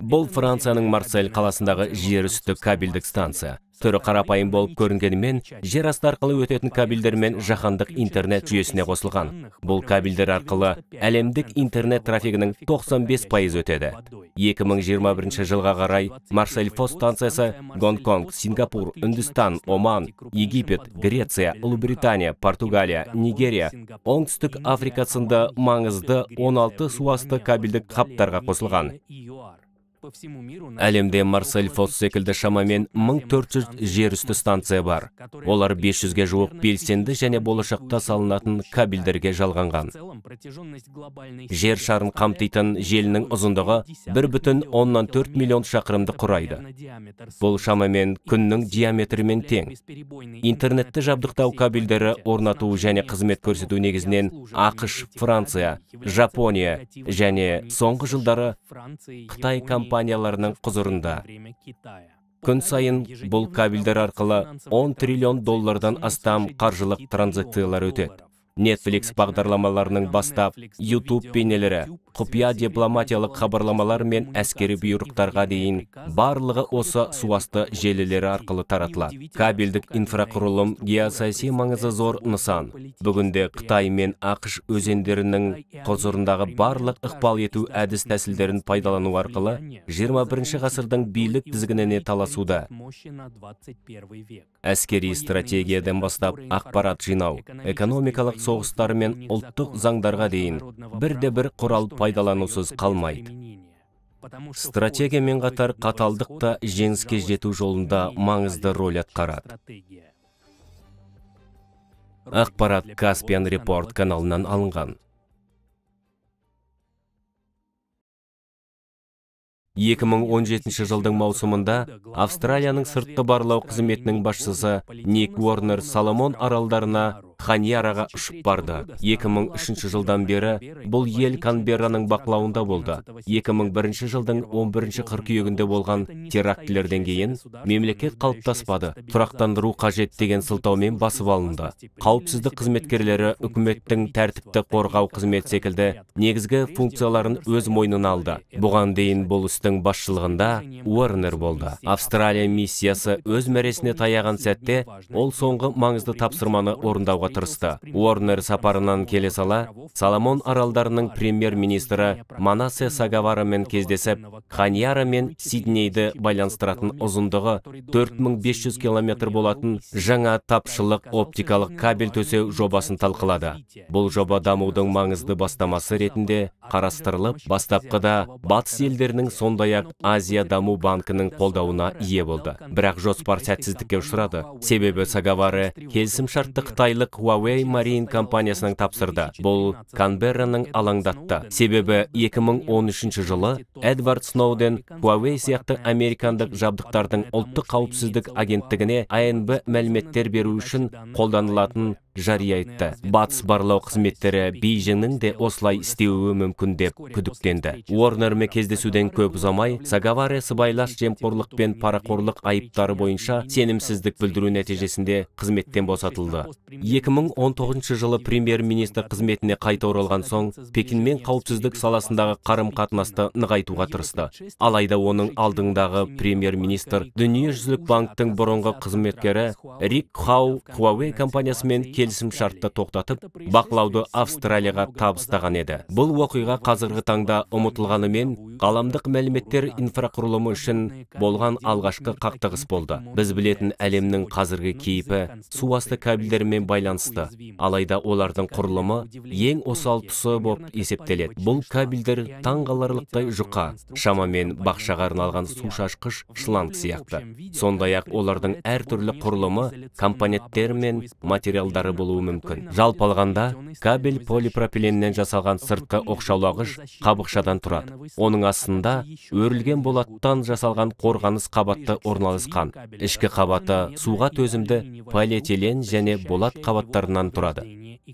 Бұл Францияның Марсель қаласындағы жер үсті кабельдік станция. Түрі қарапайым болып көрінгенімен, жер асты арқылы өтетін кабельдермен жаһандық интернет жүйесіне қосылған. Бұл кабельдер арқылы әлемдік интернет трафигінің 95% өтеді. 2021 жылға қарай Марсель-Фос станциясы Гонконг, Сингапур, Үндістан, Оман, Египет, Греция, Ұлыбритания, Португалия, Нигерия, Оңтүстік Африка сынды маңызды 16 суасты кабельдік хабтарға қосылған. Әлемде Марсель-Фос секілді шамамен 1400 жерүсті станция бар. Олар 500-ге жуық белсенді және болашақта салынатын кабельдерге жалғанған. Жер шарын қамтитын желінің ұзындығы 1,4 миллион шақырымды құрайды. Бұл шамамен күннің диаметрімен тең. Интернетті жабдықтау кабельдері орнату және қызмет көрсету негізінен АҚШ, Франция, Жапония және соңғы жылдары Қытай компанияларының құзырында. Күн сайын бұл кабельдер арқылы 10 триллион доллардан астам қаржылық транзакциялар өтеді. Netflix бағдарламаларының бастап, YouTube бейнелері, құпия дипломатиялық хабарламалар мен әскери бұйрықтарға дейін барлығы осы суасты желілері арқылы таратылады. Кабельдік инфрақұрылым геосаяси маңызы зор нысан. Бүгінде Қытай мен АҚШ өзендерінің құзырындағы барлық ықпал ету әдіс тәсілдерін пайдалану арқылы 21 ғасырдың билік тізгініне таласуда. Әскери стратегиядан бастап ақпарат жинау, экономикалық соғыстар мен ұлттық заңдарға дейін бірде-бір құрал пайдаланусыз қалмайды. Стратегиямен қатар қаталдық та жеңіске жету жолында маңызды роль атқарады. Ақпарат Caspian Report каналынан алынған. 2017 жылдың маусымында Австралияның сыртқы барлау қызметінің басшысы Ник Уорнер Соломон аралдарына Ханьяраға ұшып барды. 2003 жылдан бері бұл ел Канберраның бақылауында болды. 2001 жылдың 11 қыркүйегінде болған терактілерден кейін мемлекет қалыптаспады, тұрақтандыру қажет деген сылтаумен басып алынды. Қауіпсіздік қызметкерлері үкіметтің тәртіпті қорғау қызмет секілді негізгі функцияларын өз мойнына алды. Бұған дейін бұл істің басшылығында Уорнер болды. Австралия миссиясы өз мәресіне таяған сәтте ол соңғы маңызды тапсырманы орындауға тырысты. Уорнер сапарынан келе сала, Соломон аралдарының премьер-министрі Манасе Сагаварамен кездесіп, Ханьяра мен Сиднейді байланыстыратын ұзындығы 4500 километр болатын жаңа тапшылық оптикалық кабель төсеу жобасын талқылады. Бұл жоба дамудың маңызды бастамасы ретінде қарастырылып, бастапқыда Батыс елдерінің, сондай-ақ Азия даму банкінің қолдауына ие болды. Бірақ жоспар сәтсіздікке ұшырады. Себебі Сагавара келісімшартты қытайлық Huawei Marine компаниясының тапсырды. Бұл Канберраның алаңдатты. Себебі 2013 жылы Эдвард Сноуден Huawei сияқты американдық жабдықтардың ұлттық қауіпсіздік агенттігіне АНБ мәліметтер беру үшін қолданылатын жария етті. Батыс барлау қызметтері Бейжіңнің де осылай істеуі мүмкін деп күдіктенді. Уорнермен кездесуден көп ұзамай, Сагаваре сыбайлас жемқорлық пен парақорлық айыптары бойынша сенімсіздік білдіру нәтижесінде қызметтен босатылды. 2019 жылы премьер-министр қызметіне қайта оралған соң, Пекинмен қауіпсіздік саласындағы қарым-қатынасты нығайтуға тырысты. Алайда оның алдындағы премьер-министр Дүниежүзілік банктің бұрынғы қызметкері Рик Хау Huawei компаниясымен келісімшартты тоқтатып, бақылауды Австралияға табыстаған еді. Бұл оқиға қазіргі таңда ұмытылғанымен, ғаламдық мәліметтер инфрақұрылымы үшін болған алғашқы қақтығыс болды. Біз білетін әлемнің қазіргі кейпі су асты кабельдерімен байланысты. Алайда олардың құрылымы ең осал тұсы болып есептеледі. Бұл кабельдер таңғаларлықтай жұқа, шамамен бақшаға арналған су шашқыш шланг сияқты. Сондай-ақ олардың әртүрлі құрылымы, компоненттері мен материалдары болуы мүмкін. Жалпы алғанда, кабель полипропиленнен жасалған сыртқы оқшаулағыш қабықшадан тұрады. Оның астында өрілген болаттан жасалған қорғаныс қабаты орналасқан. Ішкі қабаты суға төзімді полиэтилен және болат қабаттарынан тұрады.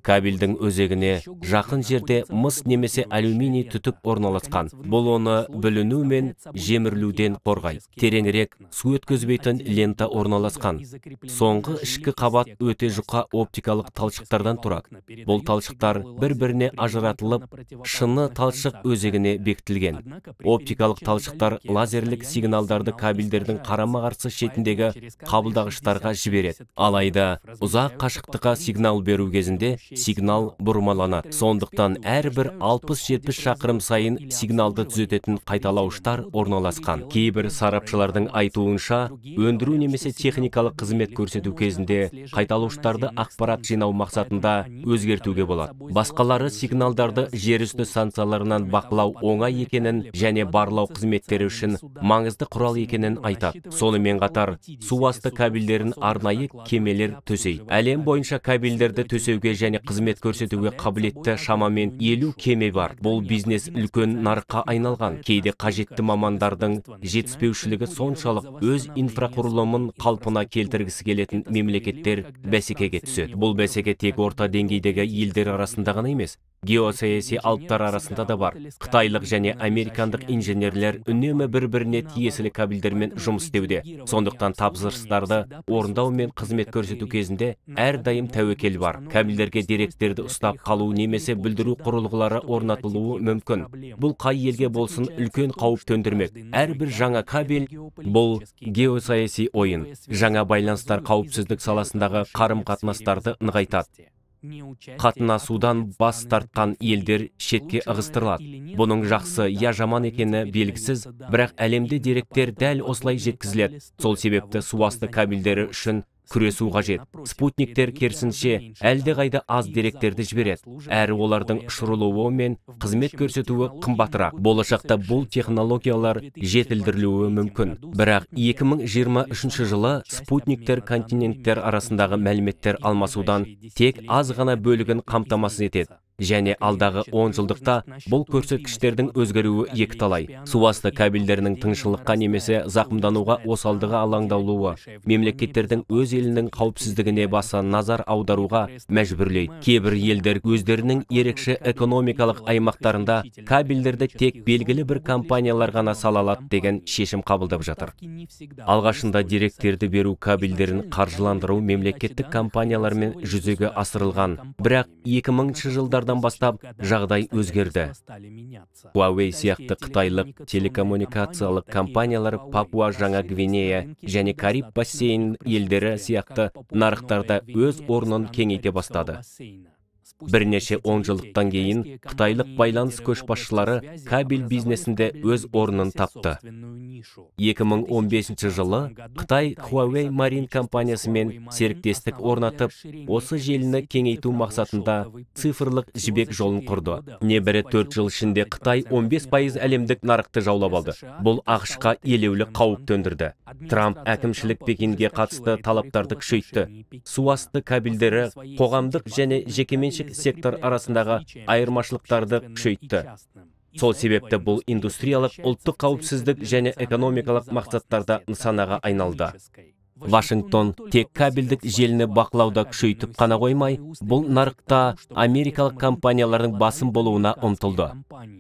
Кабельдің өзегіне жақын жерде мыс немесе алюминий түтік орналасқан. Бұл оны бүліну мен жемірілуден қорғайды. Тереңірек су өткізбейтін лента орналасқан. Соңғы ішкі қабат өте жұқа оптикалық талшықтардан тұрады. Бұл талшықтар бір-біріне ажыратылып, шыны талшық өзегіне бекітілген. Оптикалық талшықтар лазерлік сигналдарды кабельдердің қарама-қарсы шетіндегі қабылдағыштарға жібереді. Алайда ұзақ қашықтыққа сигнал беру кезінде сигнал бұрмаланады. Сондықтан әрбір 60-70 шақырым сайын сигналды түзететін қайталауыштар орналасқан. Кейбір сарапшылардың айтуынша, өндіру немесе техникалық қызмет көрсету кезінде қайталауыштарды ақпарат жинау мақсатында өзгертуге болады. Басқалары сигналдарды жерүсті станцияларынан бақылау оңай екенін және барлау қызметтері үшін маңызды құрал екенін айтады. Сонымен қатар, су асты кабельдерін арнайы кемелер төсейді. Әлем бойынша кабельдерді төсеуге және қызмет көрсетуге қабілетті шамамен 50 кеме бар. Бұл бизнес үлкен нарыққа айналған. Кейде қажетті мамандардың жетіспеушілігі соншалық өз инфрақұрылымын қалпына келтіргісі келетін мемлекеттер бәсекеге түседі. Бұл бәсеке тек орта деңгейдегі елдер арасында ғана емес, геосаяси алыптар арасында да бар. Қытайлық және американдық инженерлер үнемі бір-біріне тиесілі кабельдермен жұмыс істеуде. Сондықтан тапсырыстарды орындау мен қызмет көрсету кезінде әрдайым тәуекел бар. Кабельдерге деректерді ұстап қалу немесе бүлдіру құрылғылары орнатылуы мүмкін. Бұл қай елге болсын үлкен қауіп төндірмек. Әрбір жаңа кабель бұл геосаяси ойын. Жаңа байланыстар қауіпсіздік саласындағы қарым-қатынастарды нығайтады. Қатынасудан бас тартқан елдер шетке ығыстырылады. Бұның жақсы я жаман екені белгісіз, бірақ әлемде деректер дәл осылай жеткізіледі. Сол себепті су асты кабельдері үшін күресу қажет. Спутниктер керісінше әлдеқайда аз деректерді жібереді. Әрі олардың ұшырылуы мен қызмет көрсетуі қымбатырақ. Болашақта бұл технологиялар жетілдірілуі мүмкін. Бірақ 2023 жылы спутниктер континенттер арасындағы мәліметтер алмасудан тек аз ғана бөлігін қамтамасыз етеді. Және алдағы 10 жылдықта бұл көрсеткіштердің өзгеруі екіталай. Су асты кабельдерінің тыңшылыққа немесе зақымдануға осалдығы алаңдаулуы мемлекеттердің өз елінің қауіпсіздігіне баса назар аударуға мәжбүрлейді. Кейбір елдер өздерінің ерекше экономикалық аймақтарында кабельдерді тек белгілі бір компаниялар ғана сала алады деген шешім қабылдап жатыр. Алғашында деректерді беру кабельдерін қаржыландыру мемлекеттік компаниялармен жүзеге асырылған. Бірақ 2000 жылдардан бастап жағдай өзгерді. Huawei сияқты қытайлық телекоммуникациялық компаниялар Папуа Жаңа Гвинея және Кариб бассейн елдері сияқты нарықтарда өз орнын кеңейте бастады. Бірнеше 10 жылдықтан кейін қытайлық байланыс көшбасшылары кабель бизнесінде өз орнын тапты. 2015 жылы Қытай Huawei Marine компаниясымен серіктестік орнатып, осы желіні кеңейту мақсатында цифрлық жібек жолын құрды. Небәрі 4 жыл ішінде Қытай 15% әлемдік нарықты жаулап алды. Бұл АҚШ-қа елеулі қауіп төндірді. Трамп әкімшілік Пекинге қатысты талаптарды күшейтті. Су асты кабельдері қоғамдық және жекеменшік сектор арасындағы айырмашылықтарды күшейтті. Сол себепті бұл индустриялық, ұлттық қауіпсіздік және экономикалық мақсаттарда нысанаға айналды. Вашингтон тек кабельдік желіні бақылауда күшейтіп қана қоймай, бұл нарықта америкалық компаниялардың басым болуына ұмтылды.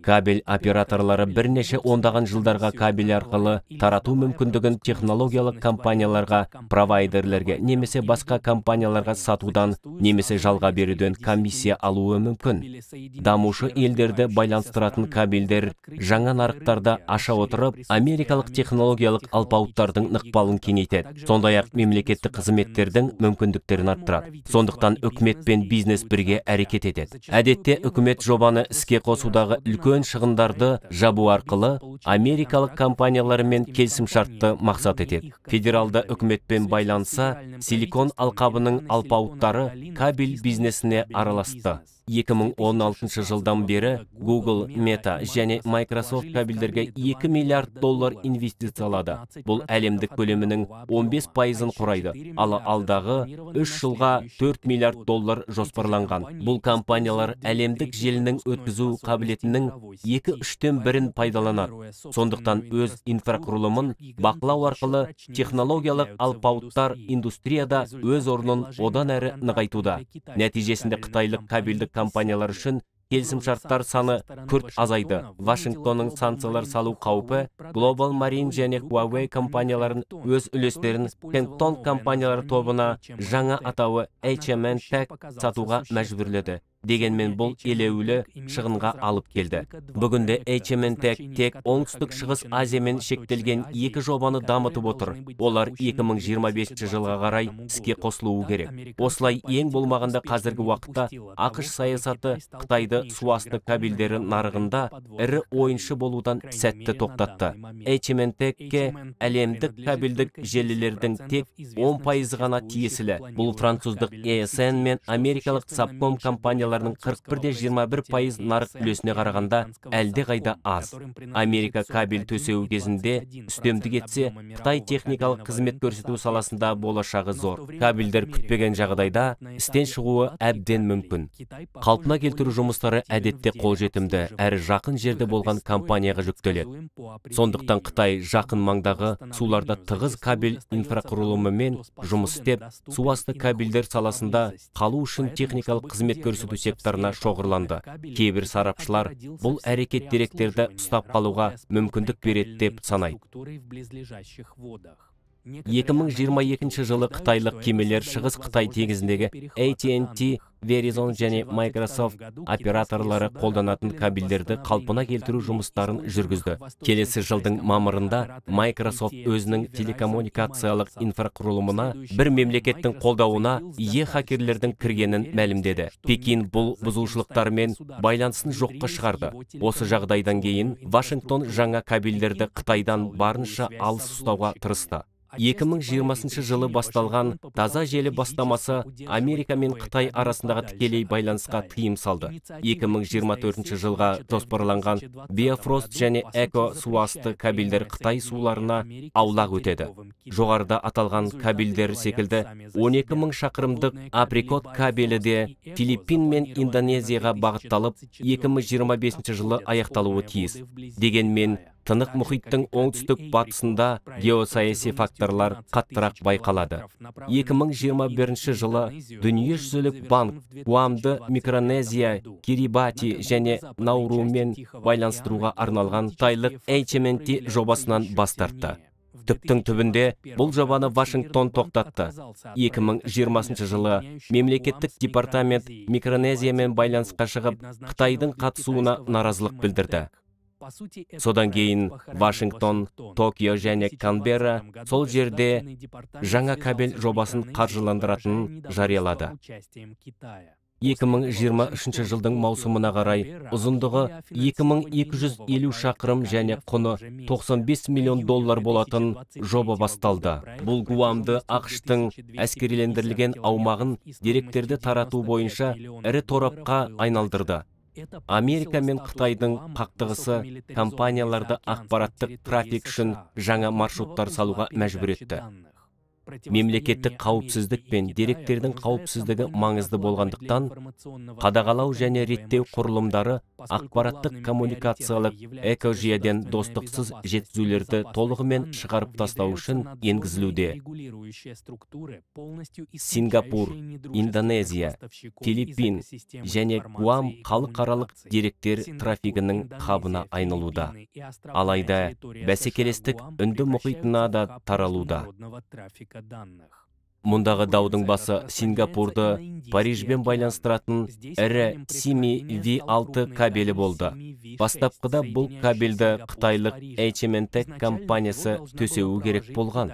Кабель операторлары бірнеше ондаған жылдарға кабель арқылы тарату мүмкіндігін технологиялық компанияларға, провайдерлерге немесе басқа компанияларға сатудан немесе жалға беруден комиссия алуы мүмкін. Дамушы елдерді байланыстыратын кабельдер жаңа нарықтарда аша отырып, америкалық технологиялық алпауыттардың ықпалын кеңейтеді. Сондай-ақ мемлекеттік қызметтердің мүмкіндіктерін арттырады. Сондықтан үкімет пен бизнес бірге әрекет етеді. Әдетте үкімет жобаны іске қосудағы үлкен шығындарды жабу арқылы америкалық компаниялармен келісімшартты мақсат етеді. Федералды үкіметпен байланса, Силикон алқабының алпауыттары кабель бизнесіне араласты. 2016 жылдан бері Google, Meta және Microsoft кабельдерге 2 миллиард доллар инвестициялады. Бұл әлемдік көлемінің 15%-ын құрайды, ал алдағы 3 жылға 4 миллиард доллар жоспарланған. Бұл компаниялар әлемдік желінің өткізу қабілетінің 2-3-тен бірін пайдаланады. Сондықтан өз инфрақұрылымын бақылау арқылы технологиялық алпауыттар индустрияда өз орнын одан әрі нығайтуда. Нәтижесінде қытайлық кабельдік компаниялар үшін келісімшарттар саны күрт азайды. Вашингтонның санкциялар салу қаупі Global Marine және Huawei компанияларын өз үлестерін Хэнктонг компаниялар тобына жаңа атауы HMN Tech сатуға мәжбүрледі. Дегенмен бұл елеулі шығынға алып келді. Бүгінде HMN Tech тек оңтүстік шығыс Азиямен шектелген екі жобаны дамытып отыр. Олар 2025 жылға қарай іске қосылуы керек. Осылай ең болмағанда қазіргі уақытта АҚШ саясаты Қытайды суасты кабельдері нарығында ірі ойыншы болудан сәтті тоқтатты. HMN Tech-ке әлемдік кабельдік желілердің тек 10% ғана тиесілі. Бұл француздық ESN мен америкалық Subcom компанияларының 41,21% нарық үлесіне қарағанда әлдеқайда аз. Америка кабель төсеуі кезінде үстемдік етсе, Қытай техникалық қызмет көрсету саласында болашағы зор. Кабельдер күтпеген жағдайда істен шығуы әбден мүмкін. Қалпына келтіру жұмыстары әдетте қолжетімді әрі жақын жерде болған компанияға жүктеледі. Сондықтан Қытай жақын маңдағы суларда тығыз кабель инфрақұрылымымен жұмыс істеп, суасты кабельдер саласында қалу үшін техникалық қызмет көрсету секторына шоғырланды. Кейбір сарапшылар бұл әрекет деректерді ұстап қалуға мүмкіндік береді деп санайды. 2022 жылы қытайлық кемелер Шығыс Қытай теңізіндегі AT&T, Verizon және Microsoft операторлары қолданатын кабельдерді қалпына келтіру жұмыстарын жүргізді. Келесі жылдың мамырында Microsoft өзінің телекоммуникациялық инфрақұрылымына бір мемлекеттің қолдауына ие хакерлердің кіргенін мәлімдеді. Пекин бұл бұзушылықтармен байланысын жоққа шығарды. Осы жағдайдан кейін Вашингтон жаңа кабельдерді Қытайдан барынша алыс ұстауға тырысты. 2020 жылы басталған таза желі бастамасы Америка мен Қытай арасындағы тікелей байланысқа тыйым салды. 2024 жылға жоспарланған Биофрост және Эко суасты кабельдер Қытай суларына аулақ өтеді. Жоғарыда аталған кабельдер секілді 12 мың шақырымдық Априкот кабелі де Филиппин мен Индонезияға бағытталып 2025 жылы аяқталуы тиіс. Дегенмен Тынық мұхиттың оңтүстік батысында геосаяси факторлар қаттырақ байқалады. 2021 жылы Дүниежүзілік банк Гуамды Микронезия, Кирибати және Наурумен байланыстыруға арналған қытайлық HMNT жобасынан бас тартты. Түптің түбінде бұл жобаны Вашингтон тоқтатты. 2020 жылы мемлекеттік департамент Микронезиямен байланысқа шығып, Қытайдың қатысуына наразылық білдірді. Содан кейін Вашингтон, Токио және Канберра сол жерде жаңа кабель жобасын қаржыландыратынын жариялады. 2023 жылдың маусымына қарай ұзындығы 2250 шақырым және құны 95 миллион доллар болатын жоба басталды. Бұл Гуамды АҚШ-тың әскерилендірілген аумағын деректерді тарату бойынша ірі торапқа айналдырды. Америка мен Қытайдың қақтығысы компанияларды ақпараттық трафик үшін жаңа маршруттар салуға мәжбүр етті. Мемлекеттік қауіпсіздік пен деректердің қауіпсіздігі маңызды болғандықтан, қадағалау және реттеу құрылымдары ақпараттық коммуникациялық экожүйеден достықсыз жеткізулерді толығымен шығарып тастау үшін енгізілуде. Сингапур, Индонезия, Филиппин және Гуам халықаралық деректер трафигінің хабына айналуда. Алайда бәсекелестік Үнді мұхитына да таралуда. Мұндағы даудың басы Сингапурды Парижбен байланыстыратын ірі Сими V6 кабелі болды. Бастапқыда бұл кабельді қытайлық HMNTech компаниясы төсеуі керек болған.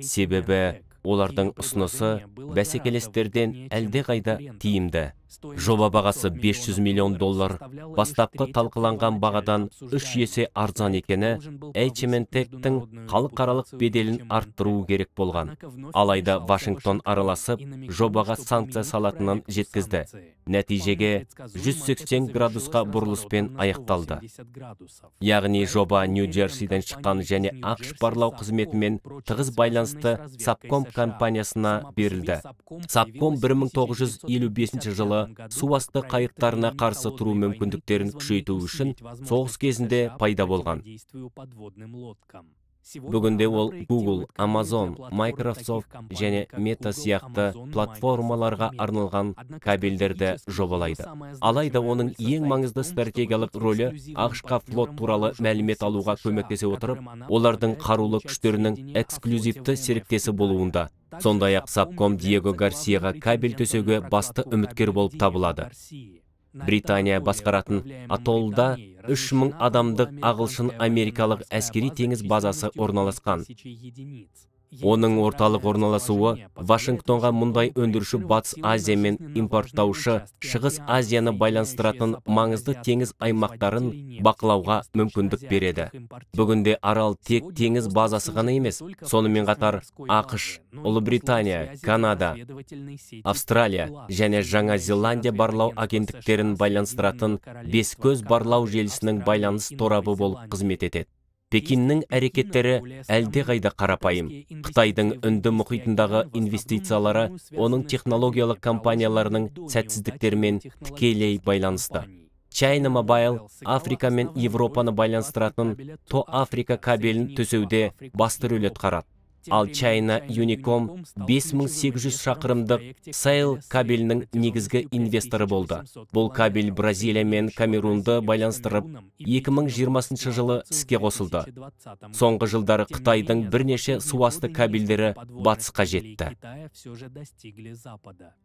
Себебі Олардың ұсынысы бәсекелестерден әлдеқайда тиімді. Жоба бағасы 500 миллион доллар, бастапқы талқыланған бағадан 3 есе арзан екені HMNTech-тің халықаралық беделін арттыруы керек болған. Алайда Вашингтон араласып, жобаға санкция салатынын жеткізді. Нәтижеге 180 градусқа бұрылыспен аяқталды. Яғни жоба Нью-Джерсиден шыққан және ақш барлау қызметімен тығыз байланысты Сапком компаниясына берілді. Сапком 1955 жылы су асты қайықтарына қарсы тұру мүмкіндіктерін күшейту үшін соғыс кезінде пайда болған. Бүгінде ол Google, Amazon, Microsoft және Meta сияқты платформаларға арналған кабельдерді жобалайды. Алайда оның ең маңызды стратегиялық рөлі ақш-қа флот туралы мәлімет алуға көмектесе отырып, олардың қарулы күштерінің эксклюзивті серіктесі болуында. Сондай-ақ Сапком Диего Гарсияға кабель төсеуге басты үміткер болып табылады. Британия басқаратын атоллда 3000 адамдық ағылшын-америкалық әскери теңіз базасы орналасқан. Оның орталық орналасуы Вашингтонға мұндай өндіруші Батыс Азия мен импорттаушы Шығыс Азияны байланыстыратын маңызды теңіз аймақтарын бақылауға мүмкіндік береді. Бүгінде арал тек теңіз базасы ғана емес, сонымен қатар ақш, Ұлыбритания, Канада, Австралия және Жаңа Зеландия барлау агенттіктерін байланыстыратын бескөз барлау желісінің байланыс торабы болып қызмет етеді. Пекиннің әрекеттері әлдеқайда қарапайым. Қытайдың Үнді мұхитындағы инвестициялары оның технологиялық компанияларының сәтсіздіктерімен тікелей байланысты. China Mobile Африка мен Европаны байланыстыратын То Африка кабелін төсеуде басты рөл атқарады. Ал China Unicom 5800 шақырымдық Sail кабелінің негізгі инвесторы болды. Бұл кабель Бразилия мен Камерунды байланыстырып, 2020 жылы іске қосылды. Соңғы жылдары Қытайдың бірнеше суасты кабельдері батысқа жетті.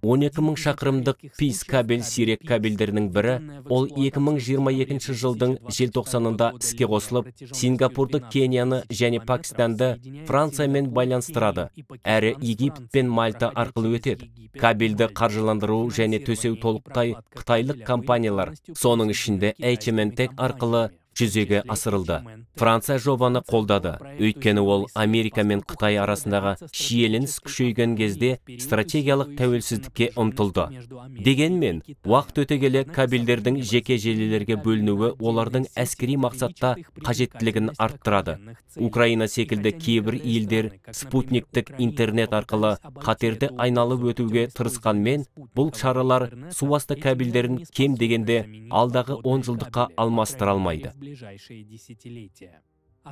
12 000 шақырымдық Peace кабель сирек кабельдерінің бірі, ол 2022 жылдың желтоқсанында іске қосылып, Сингапурды, Кенияны және Пакистанды Франциямен байланыстырады, әрі Египет пен Мальта арқылы өтеді. Кабельді қаржыландыру және төсеу толықтай қытайлық компаниялар, соның ішінде HMNTech арқылы жүзеге асырылды. Франция жобаны қолдады, өйткені ол Америка мен Қытай арасындағы шиеленіс күшейген кезде стратегиялық тәуелсіздікке ұмтылды. Дегенмен, уақыт өте келе кабельдердің жеке желілерге бөлінуі олардың әскери мақсатта қажеттілігін арттырады. Украина секілді кейбір елдер спутниктік интернет арқылы қатерді айналып өтуге тырысқанмен, бұл шаралар су асты кабельдерін кем дегенде алдағы 10 жылдыққа алмастыра алмайды.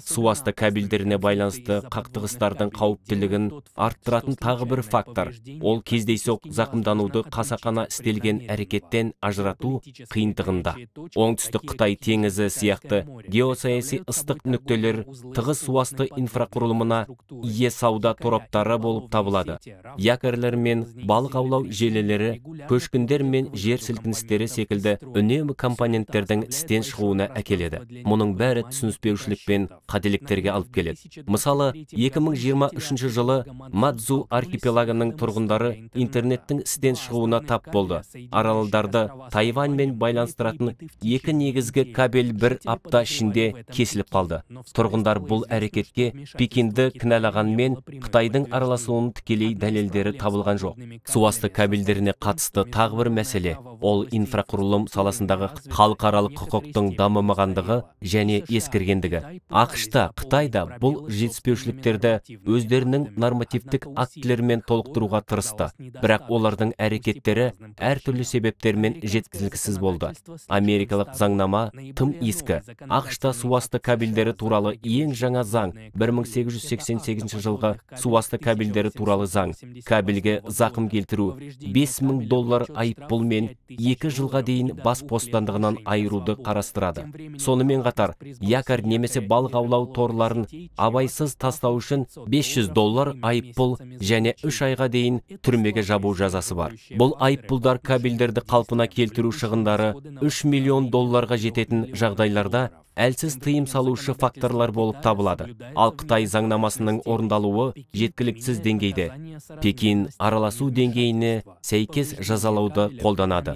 Су асты кабельдеріне байланысты қақтығыстардың қауіптілігін арттыратын тағы бір фактор ол кездейсоқ зақымдануды қасақана істелген әрекеттен ажырату қиындығында. Оңтүстік Қытай теңізі сияқты геосаяси ыстық нүктелер тығыз суасты инфрақұрылымына ие сауда тораптары болып табылады. Якорьлер мен балық аулау желілері көшкіндер мен жер сілкіністері секілді үнемі компоненттердің істен шығуына әкеледі. Мұның бәрі түсініспеушілік пен қателіктерге алып келеді. Мысалы, 2023 жылы Мадзу архипелагының тұрғындары интернеттің істен шығуына тап болды. Аралдарды Тайваньмен байланыстыратын екі негізгі кабель бір апта ішінде кесіліп қалды. Тұрғындар бұл әрекетке Пекинді кінәлағанмен, Қытайдың араласуының тікелей дәлелдері табылған жоқ. Суасты кабельдеріне қатысты тағы бір мәселе ол инфрақұрылым саласындағы халықаралық құқықтың дамымағандығы және ескіргендігі. ақш Қытай да бұл жетіспеушіліктерді өздерінің нормативтік актілерімен толықтыруға тырысты, бірақ олардың әрекеттері әртүрлі себептермен жеткіліксіз болды. Америкалық заңнама тым ескі. ақш-та суасты кабельдері туралы ең жаңа заң 1888 жылғы суасты кабельдері туралы заң. Кабельге зақым келтіру 5000 доллар айыппұлмен 2 жылға дейін бас бостандығынан айыруды қарастырады. Сонымен қатар, якорь немесе балық аулау торларын абайсыз тастау үшін 500 доллар айыппұл және 3 айға дейін түрмеге жабу жазасы бар. Бұл айыппұлдар кабельдерді қалпына келтіру шығындары 3 миллион долларға жететін жағдайларда әлсіз тыйым салушы факторлар болып табылады. Ал Қытай заңнамасының орындалуы жеткіліксіз деңгейде. Пекин араласу деңгейіне сәйкес жазалауды қолданады.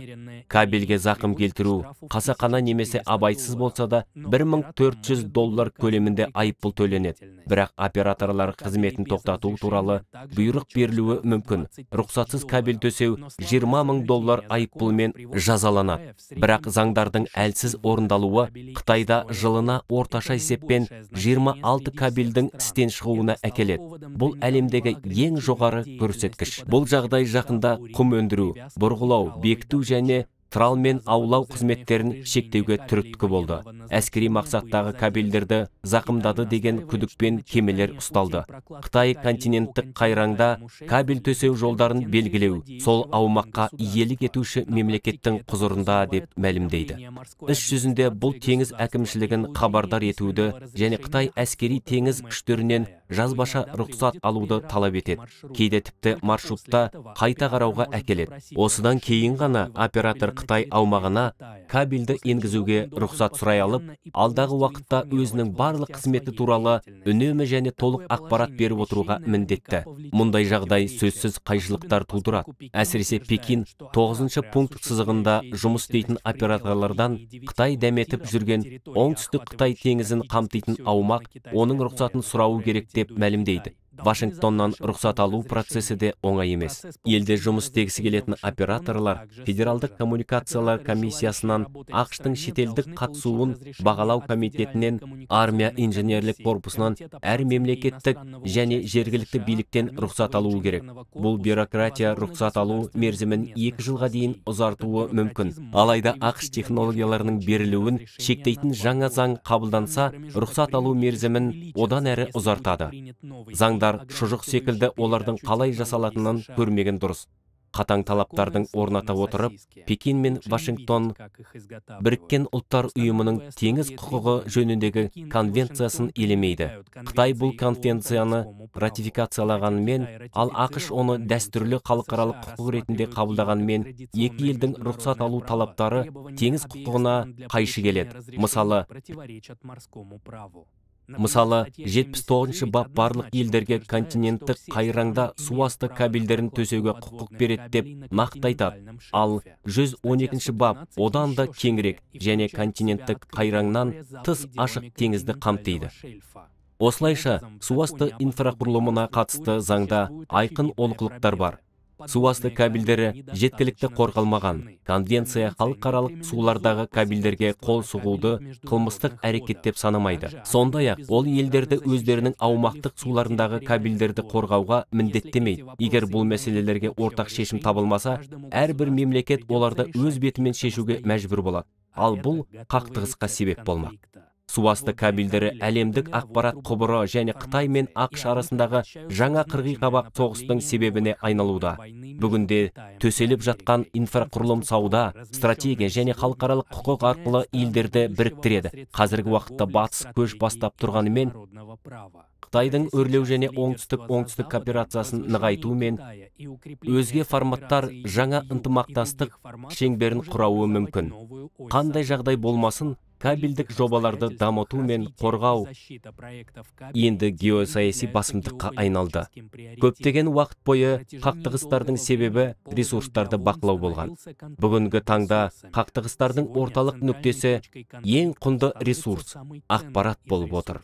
Кабельге зақым келтіру, қасақана немесе абайсыз болса да $1400 көлемінде айыппұл төленеді. Бірақ операторлар қызметін тоқтату туралы бұйрық берілуі мүмкін. Рұқсатсыз кабель төсеу $20 000 айыппұлмен жазаланады. Бірақ заңдардың әлсіз орындалуы Қытайда жылына орташа есеппен 26 кабельдің істен шығуына әкеледі. Бұл әлемдегі ең жоғары көрсеткіш. Бұл жағдай жақында құм өндіру, бұрғылау, бекіту және тралмен аулау қызметтерін шектеуге түрткі болды. Әскери мақсаттағы кабельдерді зақымдады деген күдікпен кемелер ұсталды. Қытай континенттік қайраңда кабель төсеу жолдарын белгілеу, сол аумаққа иелік етуші мемлекеттің құзырында деп мәлімдейді. Іс жүзінде бұл теңіз әкімшілігін хабардар етуді және Қытай әскери теңіз күштерінен жазбаша рұқсат алуды талап етеді. Кейде тіпті маршрутта қайта қарауға әкеледі. Осыдан кейін ғана оператор Қытай аумағына кабельді енгізуге рұқсат сұрай алып, алдағы уақытта өзінің барлық қызметі туралы үнемі және толық ақпарат беріп отыруға міндетті. Мұндай жағдай сөзсіз қайшылықтар тудырады. Әсіресе Пекин 9-шы пункт сызығында жұмыс істейтін операторлардан Қытай дәметіп жүрген оңтүстік Қытай теңізін қамтитын аумақ оның рұқсатын сұрауы керек деп мәлімдейді. Вашингтоннан рұқсат алу процесі де оңай емес. Елде жұмыс істегісі келетін операторлар Федералдық коммуникациялар комиссиясынан, АҚШ-тың шетелдік қатысуын бағалау комитетінен, армия инженерлік корпусынан, әр мемлекеттік және жергілікті биліктен рұқсат алуы керек. Бұл бюрократия рұқсат алу мерзімін 2 жылға дейін ұзартуы мүмкін. Алайда АҚШ технологияларының берілуін шектейтін жаңа заң қабылданса, рұқсат алу мерзімін одан әрі ұзартады. Заңдар шұжық секілді олардың қалай жасалатынын көрмеген дұрыс. Қатаң талаптардың орната отырып, Пекин мен Вашингтон Біріккен Ұлттар Ұйымының теңіз құқығы жөніндегі конвенциясын елемейді. Қытай бұл конвенцияны ратификациялағанымен, ал АҚШ оны дәстүрлі халықаралық құқық ретінде қабылдағанымен, екі елдің рұқсат алу талаптары теңіз құқығына қайшы келеді. Мысалы, 79-шы бап барлық елдерге континенттік қайраңда суасты кабельдерін төсеуге құқық береді деп нақты айтады. Ал 112-ші бап одан да кеңірек және континенттік қайраңнан тыс ашық теңізді қамтиды. Осылайша, суасты инфрақұрылымына қатысты заңда айқын олқылықтар бар. Суасты кабельдері жеткілікті қорғалмаған. Конвенция халықаралық сулардағы кабельдерге қол сұғуды қылмыстық әрекет деп санамайды. Сондай-ақ, ол елдерді өздерінің аумақтық суларындағы кабельдерді қорғауға міндеттемейді. Егер бұл мәселелерге ортақ шешім табылмаса, әрбір мемлекет оларды өз бетімен шешуге мәжбүр болады. Ал бұл қақтығысқа себеп болмақ. Суасты кабельдері әлемдік ақпарат құбыры және Қытай мен АҚШ арасындағы жаңа қырғи-қабақ соғыстың себебіне айналуда. Бүгінде төселіп жатқан инфрақұрылым сауда, стратегия және халықаралық құқық арқылы елдерді біріктіреді. Қазіргі уақытта батыс көш бастап тұрғанымен, Қытайдың өрлеу және оңтүстік-оңтүстік кооперациясын нығайту мен өзге форматтар жаңа ынтымақтастық шеңберін құрауы мүмкін. Қандай жағдай болмасын, кабельдік жобаларды дамыту мен қорғау енді геосаяси басымдыққа айналды. Көптеген уақыт бойы қақтығыстардың себебі ресурстарды бақылау болған. Бүгінгі таңда қақтығыстардың орталық нүктесі ең құнды ресурс ақпарат болып отыр.